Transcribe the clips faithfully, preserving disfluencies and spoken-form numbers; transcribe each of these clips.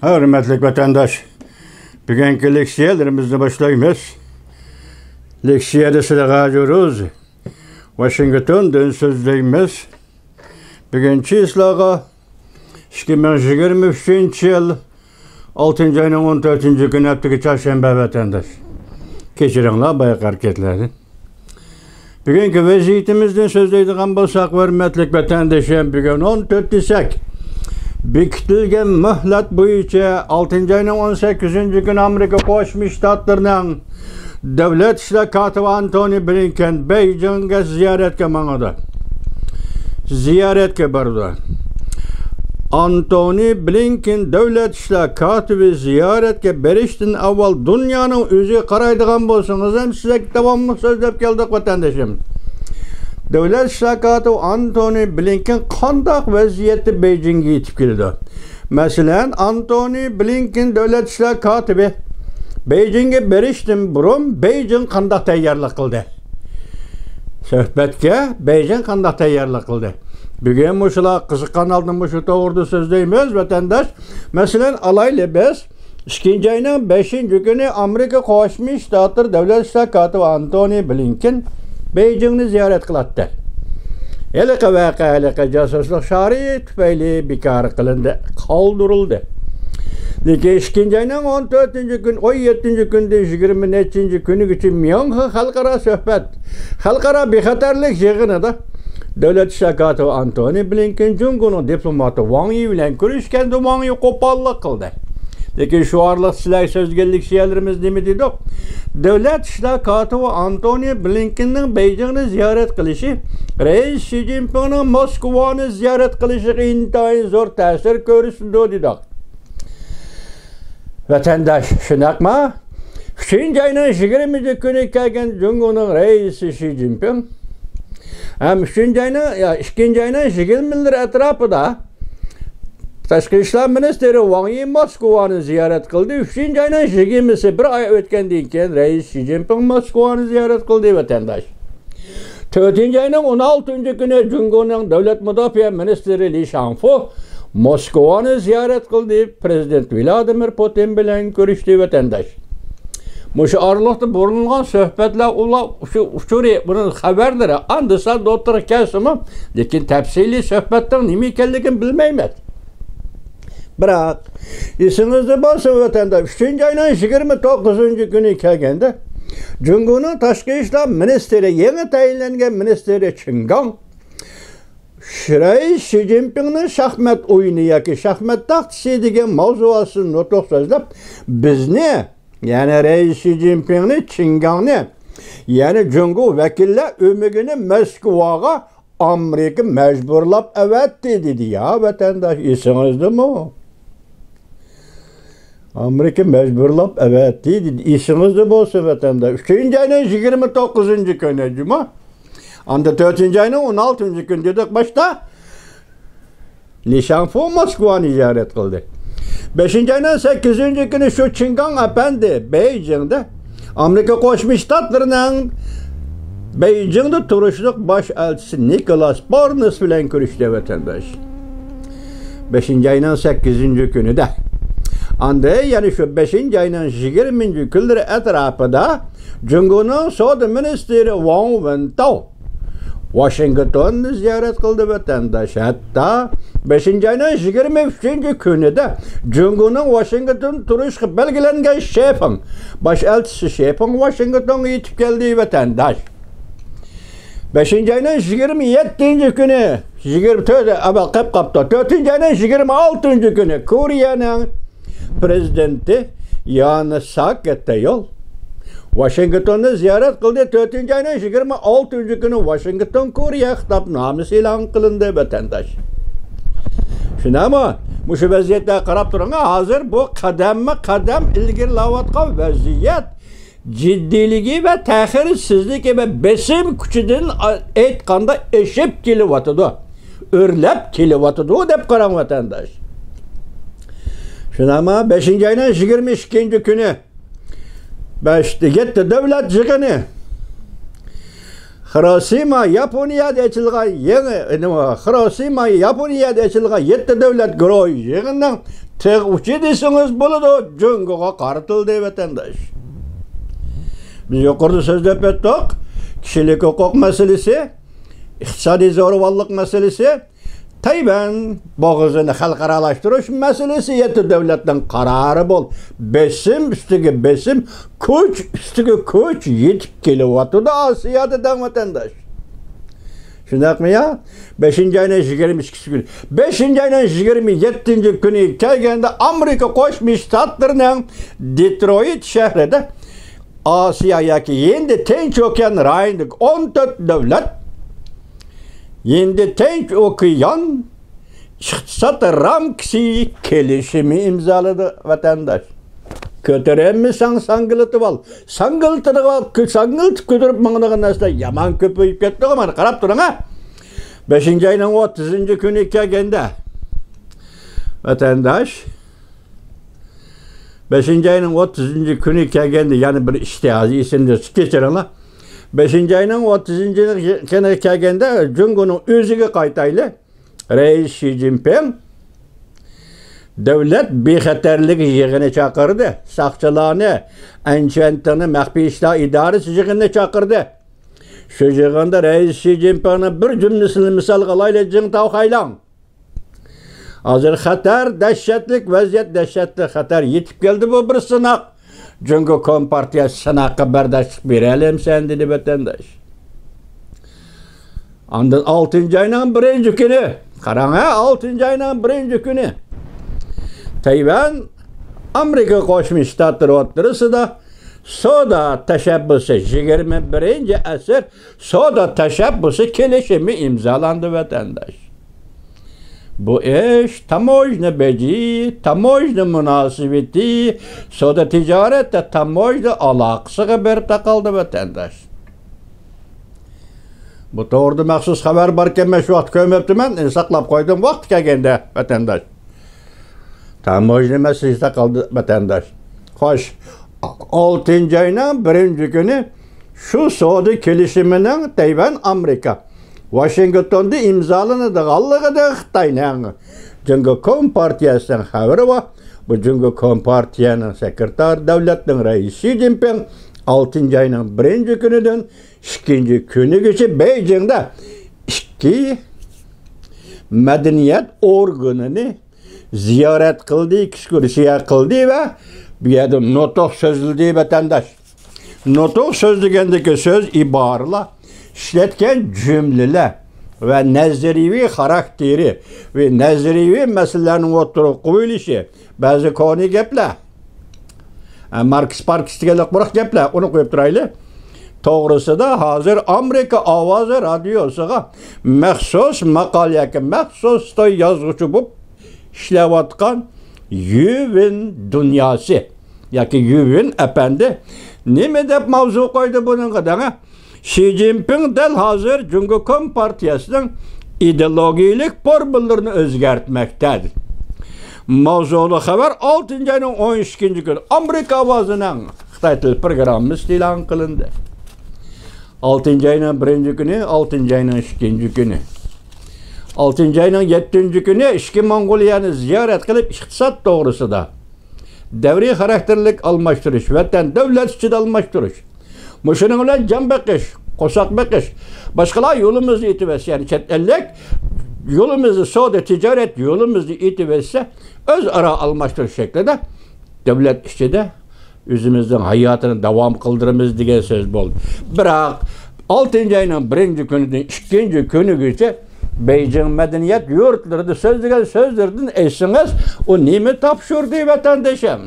ھۆرمەتلىك ۋەتەنداش، بۈگۈنكى لېكسىيەلىرىمىزنى باشلايمىز. لېكسىيەدە سىلەرگە ھازىر روز ۋاشىنگتوندىن سۆزلەيمىز. بۈگۈن چىسلاغا ئىككى مىڭ يىگىرمە ئۈچىنچى يىل ئالتىنچى ئاينىڭ ئون تۆتىنچى كۈنى، ھەپتىكى چارشەنبە ۋەتەنداش. كەچۈرۈڭلار بايىقى ھەرىكەتلەردىن. بۈگۈنكى ۋەزىيىتىمىزدىن سۆزلەيدىغان بولساق، ھۆرمەتلىك ۋەتەندىشىم، بۈگۈن ئون تۆت دېسەك، بېكىتىلگەن مۆھلەت بويىچە ئالتىنچى ئاينىڭ ئون سەككىزىنچى كۈنى ئامېرىكا قوشما شتاتلىرىنىڭ دۆلەت ئىشلار كاتىپى ئانتونى بلىنكېن بېيجىڭغا زىيارەتكە ماڭىدۇ. زىيارەتكە بارىدۇ. ئانتونى بلىنكېن دۆلەت ئىشلار كاتىپى زىيارەتكە بېرىشتىن ئاۋۋال دۇنيانىڭ ئۆزىگە قارايدىغان بولسىڭىز ھەم سىزگە داۋاملىق سۆزلەپ كەلدۇق، ۋەتەندىشىم. دۆلەت ئىشلار كاتىپى ئانتونى بلىنكېن قانداق ۋەزىيەتتە بېيجىڭغا يېتىپ كېلىدۇ؟ مەسىلەن، ئانتونى بلىنكېن دۆلەت ئىشلار كاتىپى بېيجىڭغا بېرىشتىن بۇرۇن بېيجىڭ قانداق تەييارلىق قىلدى؟ سۆھبەتكە بېيجىڭ قانداق تەييارلىق قىلدى؟ بۈگۈن مۇشۇلار قىزىققان ھالدا مۇشۇ توغرىدا سۆزلەيمىز، ۋەتەنداش. مەسىلەن، ئالايلى بىز ئىككىنچى ئاينىڭ بەشىنچى كۈنى ئامېرىكا قوشما شتاتلىرى دۆلەت ئىشلار كاتىپى ئانتونى بلىنكېن بېيجىڭنى زىيارەت قىلاتتى. ھېلىقى ۋەقە ھېلىقى جاسۇسلۇق شارى تۈپەيلى بىكار قىلىندى، قالدۇرۇلدى. لېكىن ئىككىنچى ئاينىڭ ئون تۆتىنچى كۈن، ئون يەتتىنچى كۈندىن يىگىرمە نەچچىنچى كۈنىگىچە ميۇنخېن خەلقئارا سۆھبەت، خەلقئارا بىخەتەرلىك يىغىنىدا دۆلەت ئىشلار كاتىپى ئانتونى بلىنكېن جۇڭگونىڭ دىپلوماتى ۋاڭ يى بىلەن كۆرۈشكەندە، ۋاڭ يى قوپاللىق قىلدى. لېكىن شۇ ئارىلىق سىلەرگە سۆزلىگەنلىك شىئەلىرىمىز نېمە دېدۇق؟ دۆلەت ئىشلار كاتىپى ئانتونى بلىنكېننىڭ بېيجىڭنى زىيارەت قىلىشى رەئىس شى جىنپىڭنىڭ موسكۋانى زىيارەت قىلىشىغا ئىنتايىن زور تەسىر كۆرسىتىدۇ دېدۇق. ۋەتەنداش، شۇنداقمۇ؟ ئۈچىنچى ئاينىڭ يىگىرمىنچى كۈنى كەلگەن جۇڭگونىڭ رەئىسى شى جىنپىڭ ھەم ئۈچىنچى ئاينىڭ، يا، ئىككىنچى ئاينىڭ يىگىرمىلىرى ئەتراپىدا تاشقى ئىشلار مىنىستىرى ۋاڭ يى موسكۋانى زىيارەت قىلدى. ئۈچىنچى ئاينىڭ يىگىرمىسى، بىر ئاي ئۆتكەندىن كېيىن، رەئىس شى جىنپىڭ موسكۋانى زىيارەت قىلدى، ۋەتەنداش. تۆتىنچى ئاينىڭ ئون ئالتىنچى كۈنى جۇڭگونىڭ دۆلەت مۇداپىئە مىنىستىرى لى شاڭفۇ موسكۋانى زىيارەت قىلدى، پىرېزىدېنت ۋلادىمىر پۇتىن بىلەن كۆرۈشتى، ۋەتەنداش. مۇشۇ ئارىلىقتا بۇرۇلغان سۆھبەتلەر، ئۇلار شۇ ئۇچۇرى، بۇنىڭ خەۋەرلىرى ئاندا-ساندا ئوتتۇرىغا كەلسىمۇ، لېكىن تەپسىلىي سۆھبەتنىڭ نېمە ئىكەنلىكىنى بىلمەيمەن. بىراق، ئېسىڭىزدە بولسۇن، ۋەتەنداش، ئۈچىنچى ئاينىڭ يىگىرمە توققۇزىنچى كۈنى كەلگەندە، جۇڭگونىڭ تاشقى ئىشلار مىنىستىرى، يېڭى تەيىنلەنگەن مىنىستىرى چېن گاڭ رەئىس شى جىنپىڭنىڭ شاھمات ئويۇنى ياكى شاھمات تاختىسى دېگەن ماۋزۇ ئاستىدا نۇتۇق سۆزلەپ، بىزنى، يەنى رەئىس شى جىنپىڭنى، چېن گاڭنى، يەنى جۇڭگو ۋەكىللەر ئۆمىكىنى موسكۋاغا ئامېرىكا مەجبۇرلاپ ئەۋەتتى دېدى يا، ۋەتەنداش، ئېسىڭىزدىمۇ؟ ئامېرىكا مەجبۇرلاپ ئەۋەتتى دېدى. ئېسىڭىزدە بولسۇن، ۋەتەنداش. ئۈچىنچى ئاينىڭ يىگىرمە توققۇزىنچى كۈنى جۇمۇ. ئاندا تۆتىنچى ئاينىڭ ئون ئالتىنچى كۈنى دېدۇق باشتا. لى شاڭفۇ موسكۋانى زىيارەت قىلدى. بەشىنچى ئاينىڭ سەككىزىنچى كۈنى شۇ چېن گاڭ ئەپەندى بېيجىڭدا ئامېرىكا قوشما شتاتلىرىنىڭ بېيجىڭدا تۇرۇشلۇق باش ئەلچىسى نىكولاس بارنس بىلەن كۆرۈشتى، ۋەتەنداش. بەشىنچى ئاينىڭ سەككىزىنچى كۈنىدە. ئاندىن يەنە شۇ بەشىنچى ئاينىڭ يىگىرمىنچى كۈنلىرى ئەتراپىدا جۇڭگونىڭ سودا مىنىستىرى ۋاڭ ۋېنتاۋ ۋاشىنگتوننى زىيارەت قىلدى، ۋەتەنداش. ھەتتا بەشىنچى ئاينىڭ يىگىرمە ئۈچىنچى كۈنىدە جۇڭگونىڭ ۋاشىنگتون تۇرۇشقا بەلگىلەنگەن شېفىڭ، باش ئەلچىسى شېفىڭ ۋاشىنگتونغا يېتىپ كەلدى، ۋەتەنداش. بەشىنچى ئاينىڭ يىگىرمە يەتتىنچى كۈنى، يىگىرمە تۆت، ئەۋەل قېپ قاپتۇ. تۆتىنچى ئاينىڭ يىگىرمە ئالتىنچى كۈنى كورېيەنىڭ پىرېزىدېنتى يان ساك تېيول ۋاشىنگتوننى زىيارەت قىلدى. تۆتىنچى ئاينىڭ يىگىرمە ئالتىنچى كۈنى ۋاشىنگتون كورېيە خىتابنامىسى ئېلان قىلىندى، ۋەتەنداش. شۇنداقمۇ؟ مۇشۇ ۋەزىيەتلەرگە قاراپ تۇرۇڭ، ھازىر بۇ قەدەممۇ قەدەم ئىلگىرىلەۋاتقان ۋەزىيەت جىددىيلىكى ۋە تەخىرسىزلىكى ۋە بېسىم كۈچىدىن، ئېيتقاندا، ئېشىپ كېلىۋاتىدۇ، ئۆرلەپ كېلىۋاتىدۇ دەپ قاراڭ، ۋەتەنداش. شۇنداقمۇ؟ بەشىنچى ئاينىڭ يىگىرمە ئىككىنچى كۈنى بەش، يەتتە دۆلەت يىغىنى خىروشىما ياپونىيەدە ئېچىلغان يېڭى، نېمە، خىروشىما ياپونىيەدە ئېچىلغان يەتتە دۆلەت گۇرۇھى يىغىنىنىڭ تىغ ئۇچى دېسىڭىز بولىدۇ، جۇڭگوغا قارىتىلدى، ۋەتەنداش. بىز يۇقىرىدا سۆزلەپ ئۆتتۇق. كىشىلىك ھوقۇق مەسىلىسى، ئىقتىسادىي زورىۋاللىق مەسىلىسى، تەيۋەن بوغۇزىنى خەلقئارالاشتۇرۇش مەسىلىسى يەتتە دۆلەتنىڭ قارارى بول، بېسىم ئۈستىگە بېسىم، كۈچ ئۈستىگە كۈچ يېتىپ كېلىۋاتىدۇ ئاسىيادا، دەڭ ۋەتەنداش. شۇنداقمۇ يا؟ بەشىنچى ئاينىڭ يىگىرمە ئىككىسى كۈنى، بەشىنچى ئاينىڭ يىگىرمە يەتتىنچى كۈنى كەلگەندە، ئامېرىكا قوشما شتاتلىرىنىڭ دېترويت شەھىرىدە ئاسىيا ياكى ھىندى تىنچ ئوكيان رايونىدىكى ئون تۆت دۆلەت ھىندى تىنچ ئوكيان ئىقتىساد رامكىسى كېلىشىمى ئىمزالىدى، ۋەتەنداش. كۆتۈرەلمىسەڭ ساڭگىلىتىۋال. ساڭگىلىتىدىغان، ساڭگىلىتىپ كۆتۈرۈپ ماڭىدىغان نەرسىلەر يامان كۆپىيىپ كەتتىغۇ، مانا قاراپ تۇرۇڭ ھە. بەشىنچى ئاينىڭ ئوتتۇزىنچى كۈنى كەلگەندە، ۋەتەنداش، بەشىنچى ئاينىڭ ئوتتۇزىنچى كۈنى كەلگەندە، يەنە بىر ئىشتىھازى ئېسىمدە، كەچۈرۈڭلار. بەشىنچى ئاينىڭ ئوتتۇزىنچى كۈنى كەلگەندە، جۇڭگونىڭ ئۆزىگە قايتايلى. رەئىس شى جىنپىڭ دۆلەت بىخەتەرلىك يىغىنى چاقىردى. ساقچىلارنى، ئەنچۈەنتىڭنى مەخپىي ئىشلار ئىدارىسى يىغىنىنى چاقىردى. شۇ يىغىندا رەئىس شى جىنپىڭنىڭ بىر جۈملىسىنى مىسالغا ئالايلى، جىڭتاۋ خەيلىڭ. ھازىر خەتەر دەھشەتلىك، ۋەزىيەت دەھشەتلىك، خەتەر يېتىپ كەلدى، بۇ بىر سىناق. جۇڭگو كومپارتىيەسى سىناققا بەرداشلىق بېرەلەمسەن، دېدى ۋەتەنداش. ئاندىن ئالتىنچى ئاينىڭ بىرىنچى كۈنى، قاراڭ ھە، ئالتىنچى ئاينىڭ بىرىنچى كۈنى تەيۋەن ئامېرىكا قوشما شتاتلىرى ئوتتۇرىسىدا سودا تەشەببۇسى، يىگىرمە بىرىنچى ئەسىر سودا تەشەببۇسى كېلىشىمى ئىمزالاندى، ۋەتەنداش. بۇ ئىش تاموژنا بېجى، تاموژنا مۇناسىۋىتى، سودا تىجارەتتە تاموژنا ئالاقىسىغا بېرىپ تاقالدى، ۋەتەنداش. بۇ توغرىدا مەخسۇس خەۋەر باركەن، مەن شۇ ۋاقىت كۆرمەپتىمەن، ساقلاپ قويدۇم، ۋاقتى كەلگەندە، ۋەتەنداش. تاموژنا مەسىلىسى تاقالدى، ۋەتەنداش. خوش، ئالتىنچى ئاينىڭ بىرىنچى كۈنى شۇ سودا كېلىشىمىنىڭ تەيۋەن ئامېرىكا ۋاشىنگتوندا ئىمزالىنىدىغانلىقىدا خىتاينىڭ جۇڭگو كومپارتىيەسىنىڭ خەۋىرى بار. بۇ جۇڭگو كومپارتىيەنىڭ سېكرېتارى، دۆلەتنىڭ رەئىسى شى جىنپىڭ ئالتىنچى ئاينىڭ بىرىنچى كۈنىدىن ئىككىنچى كۈنىگىچە بېيجىڭدا ئىككى مەدەنىيەت ئورگىنىنى زىيارەت قىلدى، ئېكسكۇرسىيە قىلدى ۋە بۇ يەردە نۇتۇق سۆزلىدى، ۋەتەنداش. نۇتۇق سۆزلىگەندىكى سۆز، ئىبارىلەر، ئىشلەتكەن جۈملىلەر ۋە نەزەرىيىۋى خاراكتېرى ۋە نەزەرىيىۋى مەسىلىلەرنىڭ ئوتتۇرىغا قويۇلۇشى، بەزى كونا گەپلەر، ئە، ماركس پاركس دېگەنلىك قۇرۇق گەپلەر، ئۇنى قويۇپ تۇرايلى. توغرىسىدا ھازىر ئامېرىكا ئاۋازى رادىيوسىغا مەخسۇس ماقالە ياكى مەخسۇس يازغۇچى بولۇپ ئىشلەۋاتقان يۈۋېن دۇنياسى ياكى يۈۋېن ئەپەندى نېمە دەپ ماۋزۇ قويدى بۇنىڭغا دەڭە؟ شى جىنپىڭ دەل ھازىر جۇڭگو كومپارتىيەسىنىڭ ئىدېئولوگىيىلىك فورمۇلىلىرىنى ئۆزگەرتمەكتە. ماۋزۇلۇق خەۋەر ئالتىنچى ئاينىڭ ئون ئىككىنچى كۈنى ئامېرىكا ئاۋازىنىڭ خىتاي تىل پروگراممىسىدا ئېلان قىلىندى. ئالتىنچى ئاينىڭ بىرىنچى كۈنى، ئالتىنچى ئاينىڭ ئىككىنچى كۈنى. ئالتىنچى ئاينىڭ يەتتىنچى كۈنى ئىچكى موڭغۇلىيەنى زىيارەت قىلىپ، ئىقتىساد توغرىسىدا دەۋرىي خاراكتېرلىك ئالماشتۇرۇش، ۋەتەن، دۆلەت ئىچىدە ئالماشتۇرۇش، مۇشۇنىڭ بىلەن جان بېقىش، قورساق بېقىش، باشقىلار يولىمىزنى ئېتىۋەتسە، يەنى چەت ئەللىك يولىمىزنى، سودا تىجارەت يولىمىزنى ئېتىۋەتسە، ئۆزئارا ئالماشتۇرۇش شەكلىدە دۆلەت ئىچىدە ئۆزىمىزنىڭ ھاياتىنى داۋام قىلدۇرىمىز دېگەن سۆز بولدى. بىراق، ئالتىنچى ئاينىڭ بىرىنچى كۈنىدىن ئىككىنچى كۈنىگىچە بېيجىڭ مەدەنىيەت يۇرتلىرىدا سۆزلىگەن سۆزلىرىدىن ئېيتسىڭىز، ئۇ نېمە تاپشۇردى، ۋەتەندىشىم؟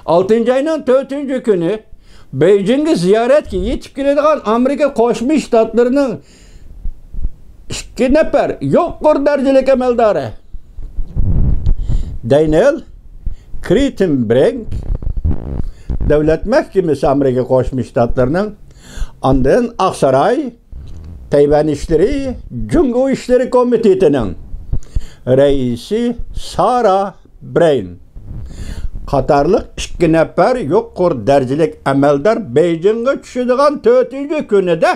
ئالتىنچى ئاينىڭ تۆتىنچى كۈنى بېيجىڭغا زىيارەتكە يېتىپ كېلىدىغان ئامېرىكا قوشما شتاتلىرىنىڭ ئىككى نەپەر يۇقىرى دەرىجىلىك ئەمەلدارى، دەنىيېل كرىتېنبرىنك، دۆلەت مەھكىمىسى ئامېرىكا قوشما شتاتلىرىنىڭ، ئاندىن ئاقساراي تەيۋەن ئىشلىرى، جۇڭگو ئىشلىرى كومىتېتىنىڭ رەئىسى سارا برېين قاتارلىق ئىككى نەپەر يۇقىرى دەرىجىلىك ئەمەلدار بېيجىڭغا چۈشىدىغان تۆتىنچى كۈنىدە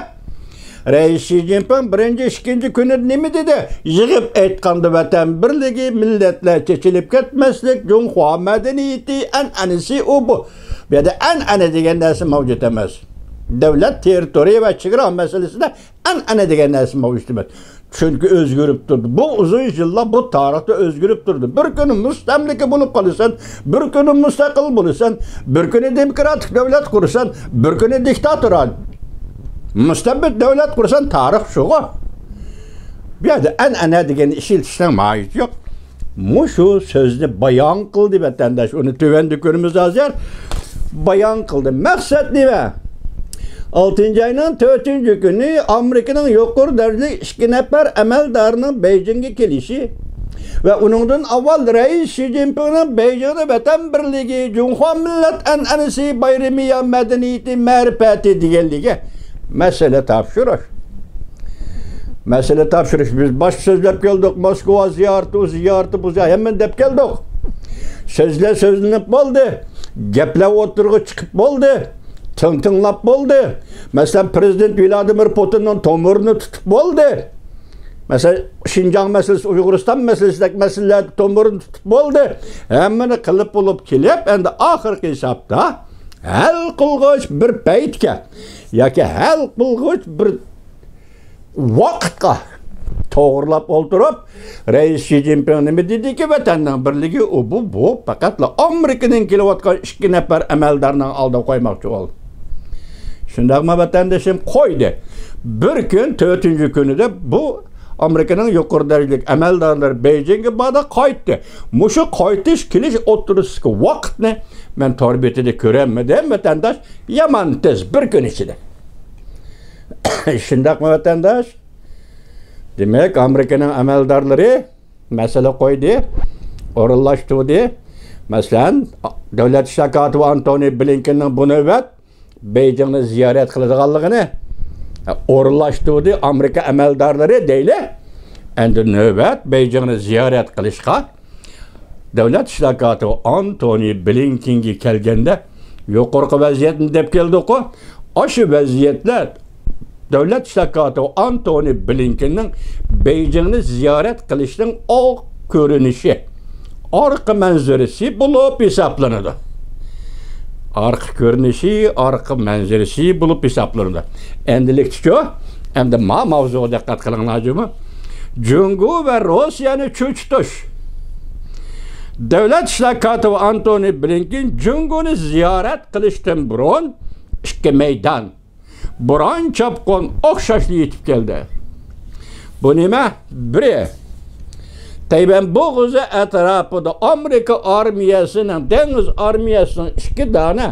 رەئىس شى جىنپىڭ بىرىنچى، ئىككىنچى كۈنى نېمە دېدى؟ يىغىپ ئېيتقاندا، ۋەتەن بىرلىكى، مىللەتلەر چېچىلىپ كەتمەسلىك، جۇڭخۇا مەدەنىيىتى، ئەنئەنىسى ئۇ بۇ. بۇ يەردە ئەنئەنە دېگەن نەرسە مەۋجۇت ئەمەس. دۆلەت، تېررىتورىيە ۋە چېگرا مەسىلىسىدە ئەنئەنە دېگەن نەرسە مەۋجۇت ئەمەس. چۈنكى ئۆزگىرىپ تۇرىدۇ. بۇ ئۇزۇن يىللار بۇ تارىختا ئۆزگىرىپ تۇرىدۇ. بىر كۈنى مۇستەملىكە بولۇپ قالىسەن، بىر كۈنى مۇستەقىل بولىسەن، بىر كۈنى دېموكراتىك دۆلەت قۇرىسەن، بىر كۈنى دىكتاتور، مۇستەبىت دۆلەت قۇرىسەن، تارىخ شۇغۇ. بۇ يەردە ئەنئەنە دېگەننى ئىشلىتىشنىڭ ماھىيىتى يوق. مۇشۇ سۆزنى بايان قىلدى ۋەتەنداش. ئۇنى تۆۋەندە كۆرىمىز ھازىر. بايان قىلدى. مەقسەت نېمە؟ ئالتىنچى ئاينىڭ تۆتىنچى كۈنى ئامېرىكىنىڭ يۇقىرى دەرىجىلىك ئىككى نەپەر ئەمەلدارىنىڭ بېيجىڭغا كېلىشى ۋە ئۇنىڭدىن ئاۋۋال رەئىس شى جىنپىڭنىڭ بېيجىڭدا ۋەتەن بىرلىكى، جۇڭخۇا مىللەت ئەنئەنىسى بايرىمى يا مەدەنىيىتى، مەرىپەتى دېگەنلىكى مەسىلە تاپشۇرۇش. مەسىلە تاپشۇرۇش. بىز باشتا سۆزلەپ كەلدۇق. موسكۋا زىيارىتى، ئۇ زىيارىتى، بۇ زىيارىتى، ھەممىنى دەپ كەلدۇق. سۆزلەر سۆزلىنىپ بولدى. گەپلەر ئوتتۇرىغا چىقىپ بولدى. تىڭ تىڭلاپ بولدى. مەسىلەن، پىرېزىدېنت ۋلادىمىر پۇتىننىڭ تومۇرىنى تۇتۇپ بولدى. مەسىلەن، شىنجاڭ مەسىلىسى، ئۇيغۇرىستان مەسىلىسىدەك مەسىلىلەردە تومۇرىنى تۇتۇپ بولدى. ھەممىنى قىلىپ بولۇپ كېلىپ، ئەمدى ئاخىرقى ھېسابتا ھەل قىلغۇچ بىر پەيتكە ياكى ھەل قىلغۇچ بىر ۋاقىتقا توغرىلاپ ئولتۇرۇپ، رەئىس شى جىنپىڭ نېمە دېدىكى، ۋەتەننىڭ بىرلىكى، ئۇ بۇ، بۇ پەقەتلا ئامېرىكىدىن كېلىۋاتقان ئىككى نەپەر ئەمەلدارنىڭ ئالدىغا قويماقچى بولدى. شۇنداقمۇ ۋەتەندىشىم؟ قويدى. بىر كۈن، تۆتىنچى كۈنىدە بۇ ئامېرىكىنىڭ يۇقىرى دەرىجىلىك ئەمەلدارلىرى بېيجىڭغا باردى، قايتتى. مۇشۇ قايتىش كېلىش ئوتتۇرىسىدىكى ۋاقىتنى مەن تور بېتىدە كۆرەلمىدىم، ۋەتەنداش. يامان تېز، بىر كۈن ئىچىدە. شۇنداقمۇ، ۋەتەنداش؟ دېمەك، ئامېرىكىنىڭ ئەمەلدارلىرى مەسىلە قويدى، ئورۇنلاشتۇردى. مەسىلەن، دۆلەت ئىشلار كاتىپى ئانتونى بلىنكېننىڭ بۇ نۆۋەت بېيجىڭنى زىيارەت قىلىدىغانلىقىنى ئورۇنلاشتۇردى ئامېرىكا ئەمەلدارلىرى دەيلى. ئەمدى نۆۋەت بېيجىڭنى زىيارەت قىلىشقا دۆلەت ئىشلار كاتىپى ئانتونى بلىنكېنگە كەلگەندە، يۇقىرىقى ۋەزىيەتنى دەپ كەلدۇققۇ. ئاشۇ ۋەزىيەتلەر دۆلەت ئىشلار كاتىپى ئانتونى بلىنكېننىڭ بېيجىڭنى زىيارەت قىلىشىنىڭ ئارقا كۆرۈنۈشى، ئارقا مەنزىرىسى بولۇپ ھېسابلىنىدۇ. ئارقا كۆرۈنۈشى، ئارقا مەنزىرىسى بولۇپ ھېسابلىنىدۇ. ئەمدىلىكتىچۇ؟ ئەمدى ما ماۋزۇغا دىققەت قىلىڭلار جۇمۇ. جۇڭگو ۋە روسىيەنى چۆچۈتۈش. دۆلەت ئىشلار كاتىپى ئانتونى بلىنكېن جۇڭگونى زىيارەت قىلىشتىن بۇرۇن ئىككى مەيدان، بوران چاپقۇن ئوخشاشلا يېتىپ كەلدى. بۇ نېمە؟ بىرى، تەيۋەن بوغۇزى ئەتراپىدا ئامېرىكا ئارمىيەسىنىڭ، دېڭىز ئارمىيەسىنىڭ ئىككى دانە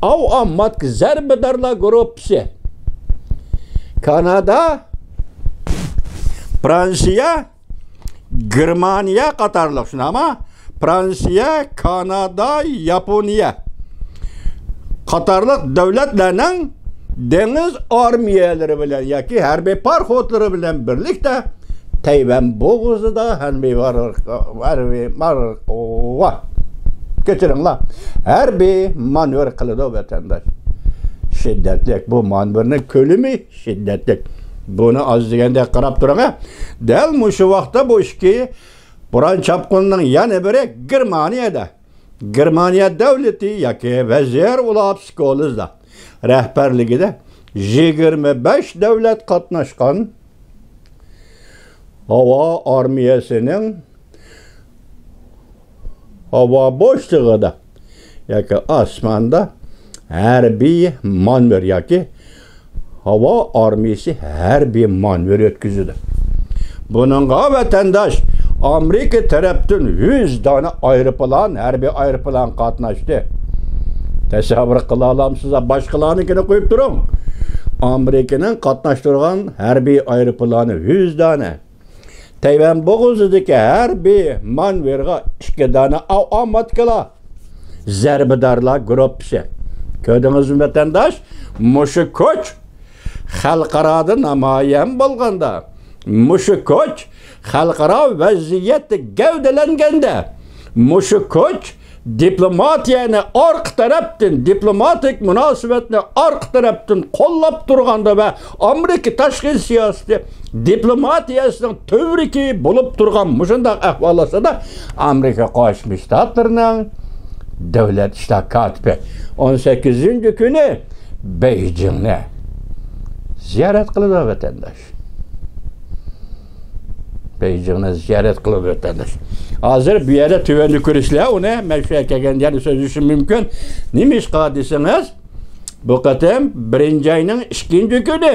ئاۋ ئامماتكا زەربىدارلار گۇرۇپپىسى، كانادا، فرانسىيە، گېرمانىيە قاتارلىق، شۇنداقمۇ؟ فرانسىيە، كانادا، ياپونىيە قاتارلىق دۆلەتلەرنىڭ دېڭىز ئارمىيەلىرى بىلەن ياكى ھەربىي پاراخوتلىرى بىلەن بىرلىكتە تەيۋەن بوغۇزىدا ھەربىي مار-، ھەربىي مار-، ۋا-، كەچۈرۈڭلار، ھەربىي مانېۋىر قىلىدۇ، ۋەتەنداش. شىددەتلىك بۇ مانېۋىرنىڭ كۆلىمى. شىددەتلىك. بۇنى ئاز دېگەندە قاراپ تۇرۇڭ، ھە. دەل مۇشۇ ۋاقىتتا بۇ ئىككى بوران چاپقۇننىڭ يەنە بىرى گېرمانىيەدە. گېرمانىيە دۆلىتى ياكى ۋەزىر ئولاپ سكولزدا رەھبەرلىكىدە يىگىرمە بەش دۆلەت قاتناشقان ھاۋا ئارمىيەسىنىڭ ھاۋا بوشلۇقىدا ياكى ئاسماندا ھەربىي مانېۋىر ياكى ھاۋا ئارمىيىسى ھەربىي مانېۋىر ئۆتكۈزىدۇ. بۇنىڭغا ۋەتەنداش ئامېرىكا تەرەپتىن يۈز دانە ئايروپىلان، ھەربىي ئايروپىلان قاتناشتى. تەسەۋۋۇر قىلالامسىز؟ باشقىلارنىڭكىنى قويۇپ تۇرۇڭ. ئامېرىكىنىڭ قاتناشتۇرغان ھەربىي ئايروپىلانى يۈز دانە. تەيۋەن بوغۇزىدىكى ھەربىي مانېۋىرغا ئىككى دانە ئاۋ ئامماتكىلار، زەربىدارلار گۇرۇپپىسى. كۆردىڭىزمۇ، ۋەتەنداش؟ مۇشۇ كۈچ خەلقئارادا نامايان بولغاندا، مۇشۇ كۈچ خەلقئارا ۋەزىيەتتە گەۋدىلەنگەندە، مۇشۇ كۈچ دىپلوماتىيەنى ئارقا تەرەپتىن، دىپلوماتىك مۇناسىۋەتنى ئارقا تەرەپتىن قوللاپ تۇرغاندا ۋە ئامېرىكا تاشقى سىياسىتى دىپلوماتىيەسىنىڭ تۈۋرۈكى بولۇپ تۇرغان مۇشۇنداق ئەھۋال ئاستىدا، ئامېرىكا قوشما شتاتلىرىنىڭ دۆلەت ئىشلار كاتىپى ئون سەككىزىنچى كۈنى بېيجىڭنى زىيارەت قىلىدۇ، ۋەتەنداش. بېيجىڭنى زىيارەت قىلىدۇ، ۋەتەنداش. ھازىر بۇ يەردە تۆۋەندە كۆرۈشلەر ئۇنى، مەن شۇ يەرگە كەلگەندە يەنە سۆزلىشىشىم مۇمكىن. نېمىشقا دېسىڭىز، بۇ قېتىم بىرىنچى ئاينىڭ ئىككىنچى كۈنى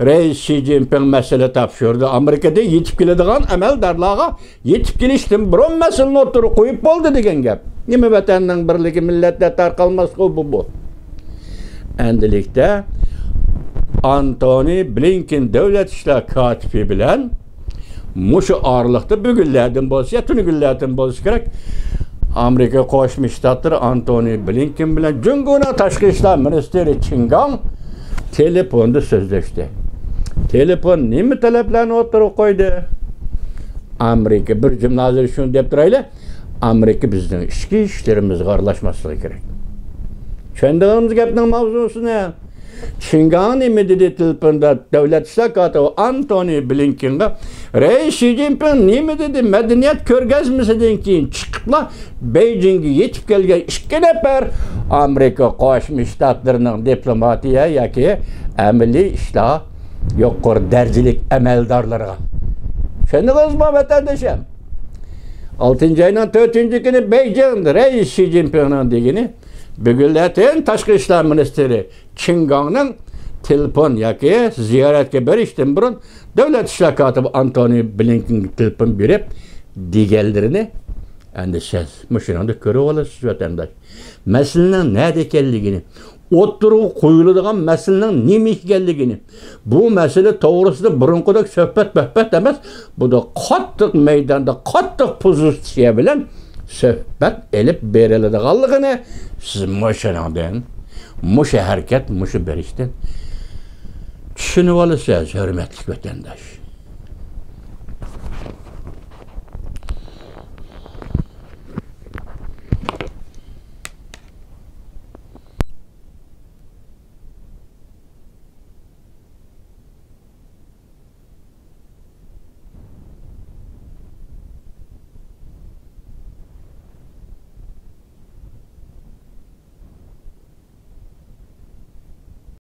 رەئىس شى جىنپىڭ مەسىلە تاپشۇردى. ئامېرىكىدىن يېتىپ كېلىدىغان ئەمەلدارلارغا يېتىپ كېلىشتىن بۇرۇن مەسىلىنى ئوتتۇرىغا قويۇپ بولدى دېگەن گەپ. نېمە ۋەتەننىڭ بىرلىكى، مىللەتلەر تارقالماسلىقى بۇ، بۇ. ئەمدىلىكتە ئانتونى بلىنكېن دۆلەت ئىشلار كاتىپى بىلەن مۇشۇ ئارىلىقتا بۈگۈنلەردىن بولسا يا تۈنۈگۈنلەردىن بولسا كېرەك، ئامېرىكا قوشما شتاتلىرى ئانتونى بلىنكېن بىلەن جۇڭگونىڭ تاشقى ئىشلار مىنىستىرى چىن گاڭ تېلېفوندا سۆزلەشتى. تېلېفون نېمە تەلەپلەرنى ئوتتۇرىغا قويدى؟ ئامېرىكا، بىر جۈملە ھازىر شۇنى دەپ تۇرايلى، ئامېرىكا بىزنىڭ ئىچكى ئىشلىرىمىزغا ئارىلاشماسلىقى كېرەك. چۈشەندىڭىزمۇ گەپنىڭ ماۋزۇسىنى؟ چىن گاڭ نېمە دېدى تېلېفوندا؟ دۆلەت ئىشلار كاتىپى ئانتونى بلىنكېنغا رەئىس شى جىنپىڭ نېمە دېدى؟ مەدەنىيەت كۆرگەزمىسىدىن كېيىن چىقىپلا بېيجىڭگە يېتىپ كەلگەن ئىككى نەپەر ئامېرىكا قوشما شتاتلىرىنىڭ دىپلوماتىيە ياكى ئەمەلىي ئىشلار يۇقىرى دەرىجىلىك ئەمەلدارلىرىغا. چۈشەندىڭىزمۇ، ۋەتەندىشىم؟ ئالتىنچى ئاينىڭ تۆتىنچى كۈنى بېيجىڭ رەئىس شى جىنپىڭنىڭ دېگىنى، بۈگۈنلەتىن تاشقى ئىشلار مىنىستىرى چىن گاڭنىڭ تېلېفون ياكى زىيارەتكە بېرىشتىن بۇرۇن دۆلەت ئىشلار كاتىپى ئانتونى بلىنكېنگە تېلېفون بېرىپ دېگەنلىرىنى ئەندى سىز مۇشۇنىڭدا كۆرۈۋالىسىز، ۋەتەنداش. مەسىلىنىڭ نەدە ئىكەنلىكىنى، ئوتتۇرىغا قويۇلىدىغان مەسىلىنىڭ نېمە ئىكەنلىكىنى، بۇ مەسىلە توغرىسىدا بۇرۇنقىدەك سۆھبەت-پۆھبەت ئەمەس، بۇدا قاتتىق مەيداندا، قاتتىق پوزىتسىيە بىلەن سۆھبەت ئېلىپ بېرىلىدىغانلىقىنى سىز مۇشۇنىڭدىن، مۇشۇ ھەرىكەت، مۇشۇ بېرىشتىن چۈشىنىۋالىسىز، ھۆرمەتلىك ۋەتەنداش.